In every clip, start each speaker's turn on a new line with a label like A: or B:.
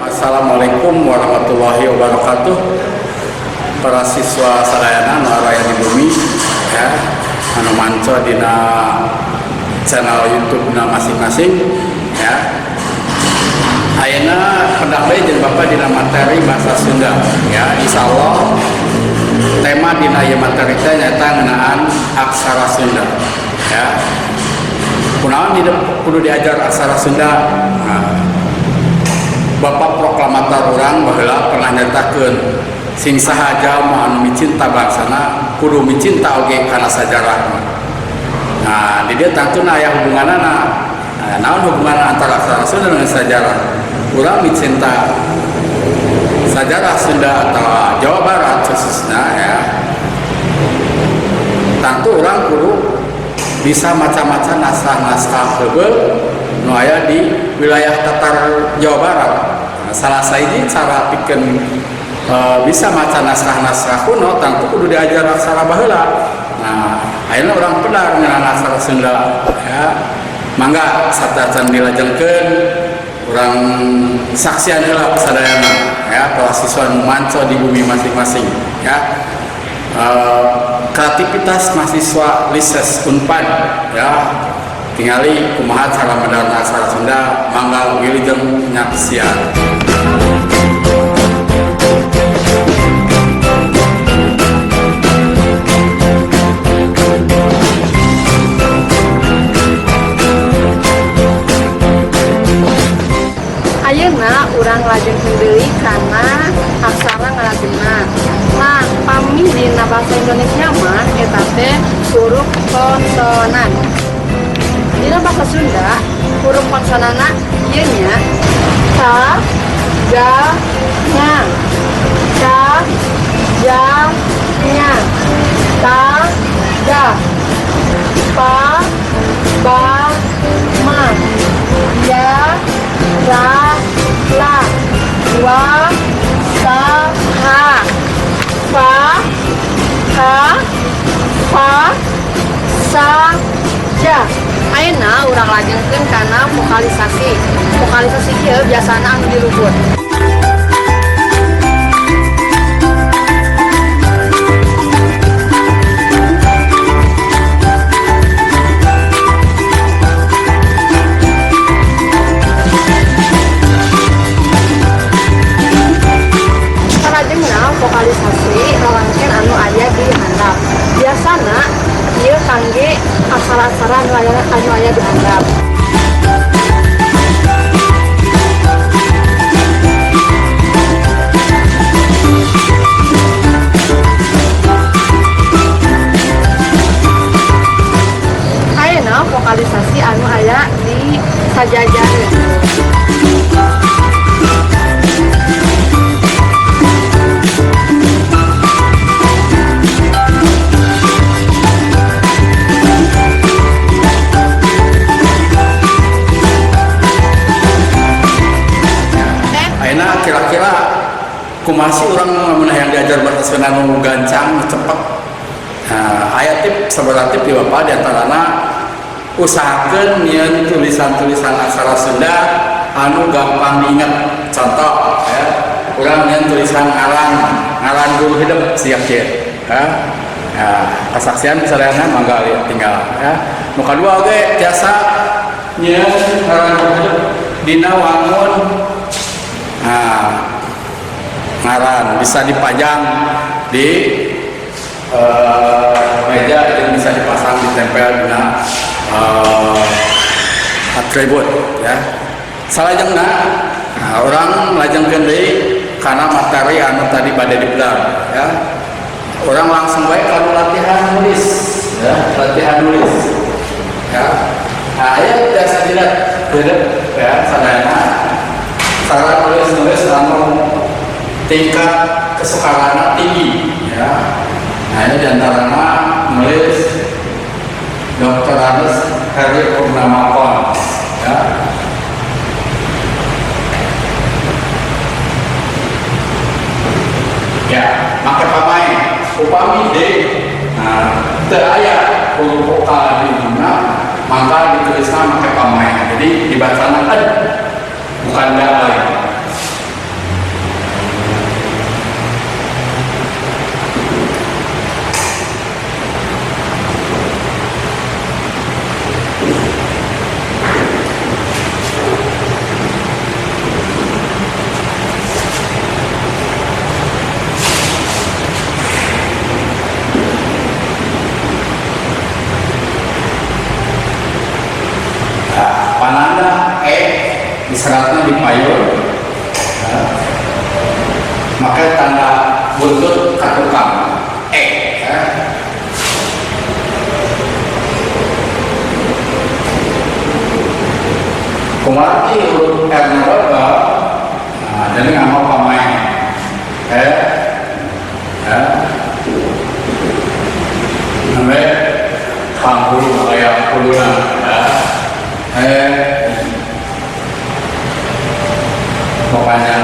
A: Assalamualaikum warahmatullahi wabarakatuh. Para siswa sadayana nu araya di bumi ya, anu manco dina channel YouTube na masing-masing ya. Ayeuna pendak deui jeung Bapak dina materi bahasa Sunda ya. Insyaallah tema dina ieu materi teh nyaeta ngeunaan aksara Sunda ya. Kunaon di kudu diajar aksara Sunda? Nah, Bapak proklamator urang baheula pernah nyaritakeun, sing saha jalma anu micinta bangsana kudu micinta oge kana sajarahna. Nah, di dieu tangtuna aya hubunganana. Nah, naon hubungan antara aksara Sunda dengan sejarah? Urang micinta sajarah Sunda atau Jawa Barat khususnya ya. Tentu urang kudu bisa maca-maca naskah-naskah heubeul nu aya di wilayah tatar Jawa Barat. Nah, salah sahiji cara pikeun bisa maca naskah-naskah kuno tentu kudu diajar aksara baheula. Nah, ayeuna urang pedar ngeunaan aksara Sunda ya. Mangga satacan dilajengkeun, urang saksian heula sadayana ya, para siswa nu manco di bumi masing-masing ya. Kreativitas mahasiswa Lises Unpad ya, tingali kumaha cara medar aksara Sunda. Mangga wilujeng nyaksian.
B: Ayeuna urang lajengkeun deui kana aksara ngalagena. Nah, pami dina bahasa Indonesia mah eta teh huruf konsonan. Dina bahasa Sunda, huruf konsonanna ieu nya: ka, ga, nga, ca, ja, nya, ta, da, pa, ba, ma, ya, ra, la, wa, sa, ha, fa, ha, fa, sa, ja. Ayeuna urang lajengkeun kana vokalisasi. Vokalisasi ieu biasana anu di luhur. Salajengna vokalisasi rarangken anu aya di handap. Biasana ieu kangge aksara-aksara anu aya di handap. Ayeuna vokalisasi anu aya di sajajareun.
A: Ayeuna kira-kira kumaha sih urang lamun hayang diajar bahasa Sunda nu gancang, nu cepet? Nah, aya tip, sabaraha tip di Bapak, diantarana usahakeun nyieun tulisan-tulisan aksara Sunda anu gampang diingat. Contoh ya, urang nyieun tulisan ngaran, ngaran guru hidup siap kieu ya. Ya, kesaksian misalnya, mangga lihat tinggal ya. Nu kadua oge tiasa nyieun ngaran guru hidup dina wangun. Nah, ngaran bisa dipajang di meja dan bisa dipasang, ditempel dina atribut ya. Salajengna, nah, urang lajengkeun deui kana materi anu tadi bade dipedar ya. Urang langsung bae kana latihan nulis ya, latihan nulis ya. Nah, ya biasa dilihat beda ya sadayana cara nulis-nulis anu tingkat kesukaranna tinggi. ya. Nah, ini diantaranya nulis Dr. Andes Heri Purnama Kons, ya. Ya, make pamae upami D. Nah, teu aya huruf vokal di ujungna, maka ditulisna make pamae. Jadi dibacana ed, bukan da lain. Pananda E diseratnya di payun, ya. Maka tanda buntut ka tukang E, ya. Kumargi huruf R na babal, nah, jadi nggak mau pamain E, ya. Sampai panghulu kayak puluhan, ya. Pokoknya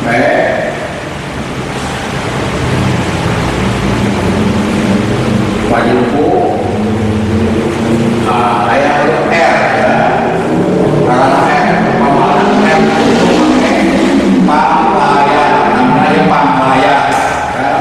A: B wajuku, nah, kayak huruf R, ya. Karena R, pamalan R itu pakai pamlaya, namanya pamlaya, ya.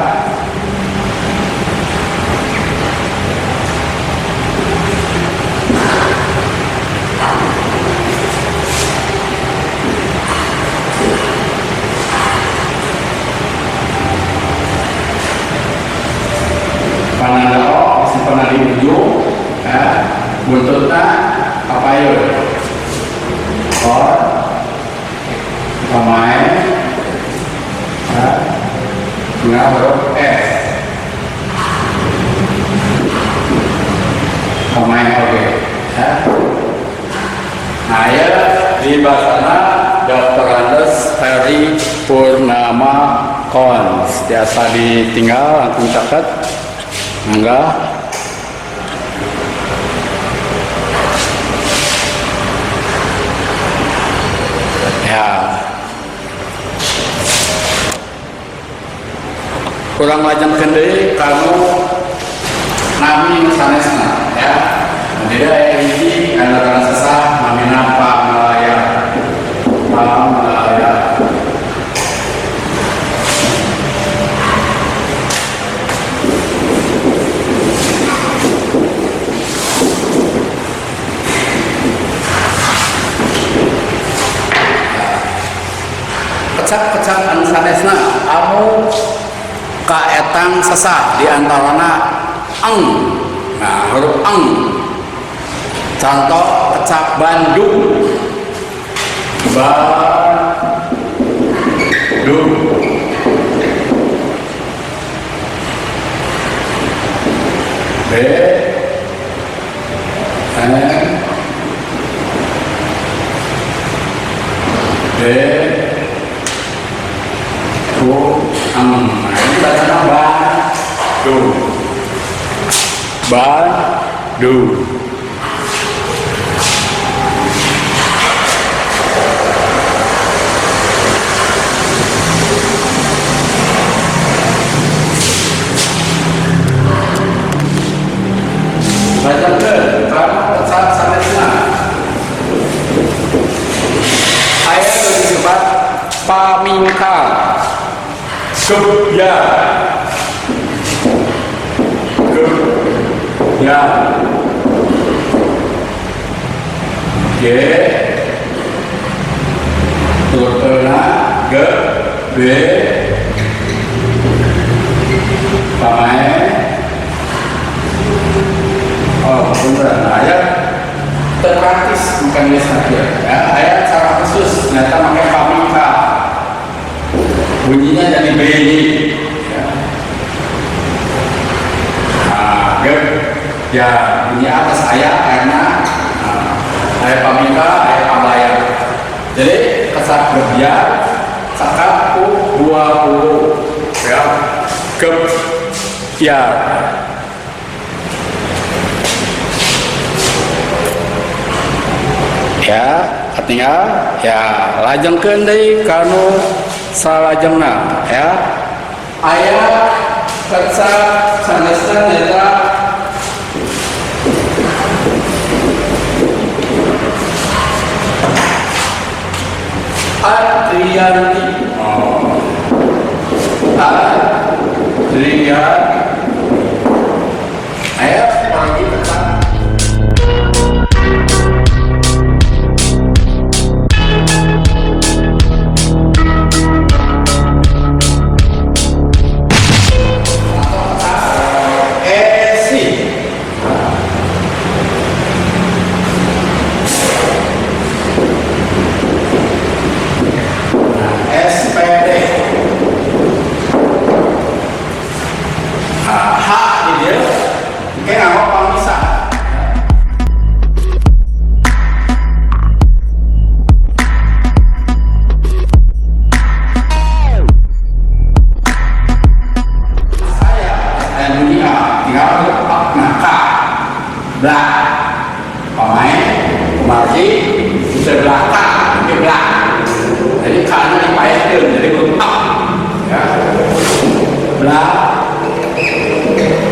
A: Pananda O disimpan di ujung, ya. Buntutna kapayun, or pamae, ya. Tinggal huruf S, pamae oke, ya. Nah, ya di basana Dr. Andes Heri Purnama Kons biasa ditinggal langsung catat. Enggak. Ya. Kurang lajengkeun deui kanu nami sanesna, ya. Jadi aya hiji anu kana sesah namina Pamalaya. Pamalaya. Kecap-kecap anu sanesna anu kaetang sesah diantarana eng. Nah, huruf eng. Contoh kecap Bandung. Bandung. B N D U M. Nah, ini bacaan Bandung. Bandung. Baca ke kamu kecap sanesna. Ayat disebut pamingkal. Gebya. Gebya. G turutna G B pamae. Oh, bener. Nah, ayat terpraktis bukan lisan ya. Ayat cara khusus ternyata pakai pamingkal. Bunyinya jadi B ini. Ya. Nah, G ya bunyi atas ayat karena nah, ayat pamingkal, ayat pamlaya. Jadi kesat gebya cakap ku 20, ya. Gebyar. Ya, tinggal ya lajengkeun deui kanu salajengna ya. Aya kersa sanesna nyaeta Adrianti. Oh. Adrian. Ayo, pergi tetap. Esi. SPD. Nah, H di dia kayak nama pangisa. Saya dunia tinggal nah K belak pemain kemari sebelah K di belak, jadi K nya dipaehkeun jadi huruf A ya, belak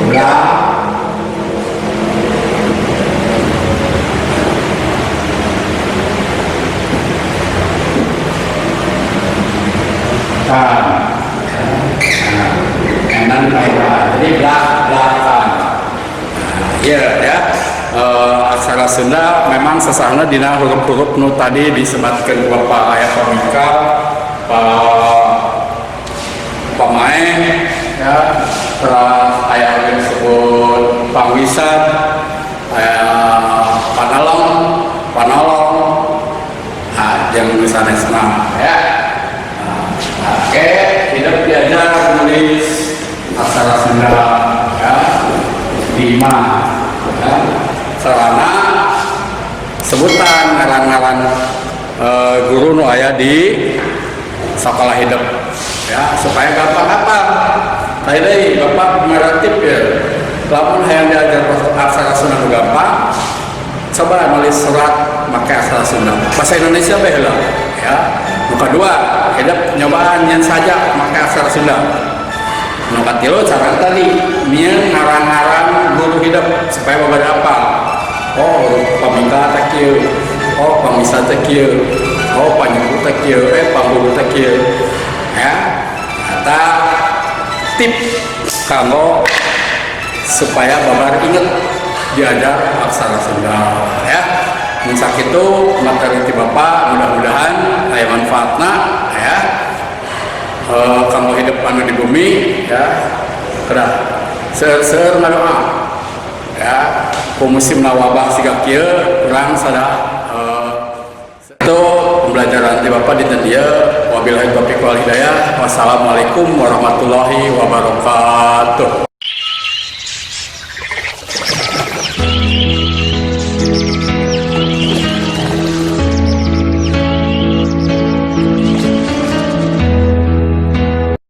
A: belak. Kan nah, dipaehkan jadi belak belakan. Iya ya, aksara Sunda memang sesahna dina huruf-huruf nu tadi disebatkan Bapak Ayah Pamika, Pak Pamae ya, terus ayah yang disebut Pangwisan, ayah Panalong, Panolong, nah, yang sanesna ya. Nah, oke, tidak diajar menulis aksara Sunda ya, lima ya. Sarana sebutan ngaran-ngaran guru nu aya di sekolah hidup ya, supaya gampang apa tadi deui Bapak meratip ya, lamun hayang diajar aksara Sunda nu gampang, coba nulis surat pakai aksara Sunda bahasa Indonesia bae lah ya. Nu kadua, hidup nyobaan nyen saja pakai aksara Sunda. Nu katilu, cara tadi mieun ngaran-ngaran guru hidup supaya bapak apa, oh pamingka teh kieu, oh pamisa teh kieu, oh panyuku teh kieu, pangguru teh kieu ya. Eta tip kanggo supaya babar inget diajar aksara Sunda ya. Mun sakitu materi ti Bapak, mudah-mudahan aya manfaatna ya. Kanggo hidup anu di bumi ya, kedah seueur-seueur ngadoa ya, ku musimna wabah siga kieu urang sada. Itu pembelajaran ti Bapak dinten dieu. Wabillahi taufiq wal hidayah, wassalamualaikum warahmatullahi wabarakatuh.